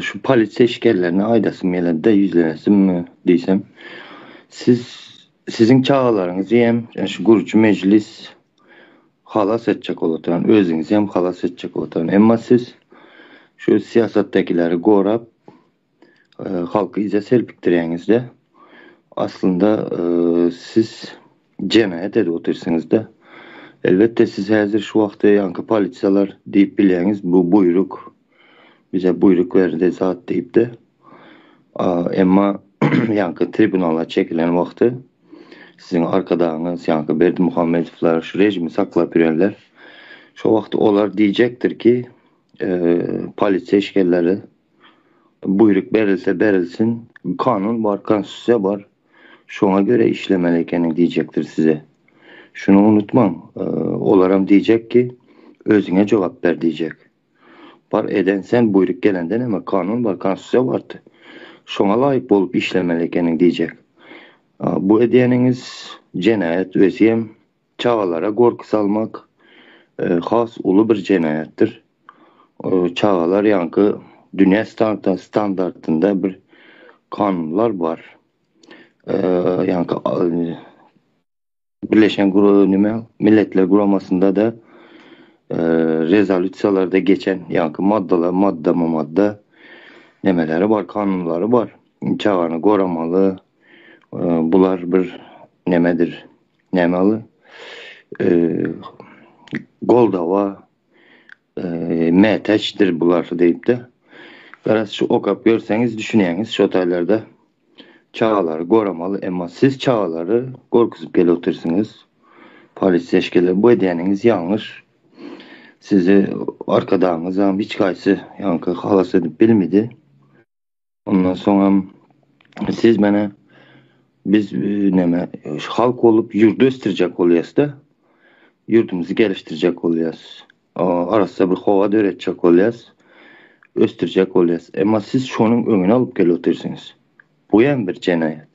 Şu polisiýa işgärlerine aýdasym gelende ýüzlenesimmi diýsem, siz siziň çagalaryňyzy hem şu gurujy mejlis halas etjek bolup oturan, özüňizi hem halas etjek bolup oturan. Emma siz şu syýasatdakileri gorap halky yza serpikdirýäňizde aslynda siz jenaýat edip otyrsyňyzda. Elbetde siz häzir şu wagty ýaňky polisiýalar diýip bilýäňiz bu buýruk bize buýruk berdi zat diýipde. Emma ýaňky tribunala çekilen wagty siziň arkadagyňyz ýaňky Berdimuhamedowlar şu režimi saklap ýörenler şo wagty olar diýjekdir ki polisiýa işgärleri Buýruk berilse berilsin, kanun bar, konstitusiýa bar, şoňa göre işlemeli ekeniň diýjekdir size. Şuny unutmaň, olaram diýjek ki, özüňe jogap ber diýjek. Bar eden sen, buýruk gelende näme, kanun bar, konstitusiýa bardy. Şoňa laýyk bolup işlemeli ekeniň diýjek. Bu edýäniňiz jenaýat özem Çagalara gorky salmak has uly bir jenaýatdyr. Çagalar ýaňky dünýä standartynda bir kanunlar bar. Ýaňky Birleşen nime Milletler Guramasynda-da rezolýusiýalarda geçen ýaňky maddalar, maddama-madda nemeleri bar, kanunlary bar. Çagany goramaly, bular bir nemedir. Näme goldawa mätäçdir bular diýipdi. Garaz şu okap görseňiz düşünýäňiz şo taýlarda çagalary goramaly emma siz çagalary gorkuzyp gelip otyrsyňyz. Polisiýa işgärleri bu edýäniňiz ýalňyş. Sizi arkadagyňyzam hiç haýsy ýaňky halas edip bilmedi. Ondan soňam siz mene biz neme halk bolup ýurdy ösdürjek bolýasda. Ýurdumyzy gelişdirjek bolýas. Arassa bir howa döretjek bolýas. Ösdürjek bolýas. Emma siz şonuň öňüni alyp gelip otyrsyňyz. Bu hem bir jenaýat.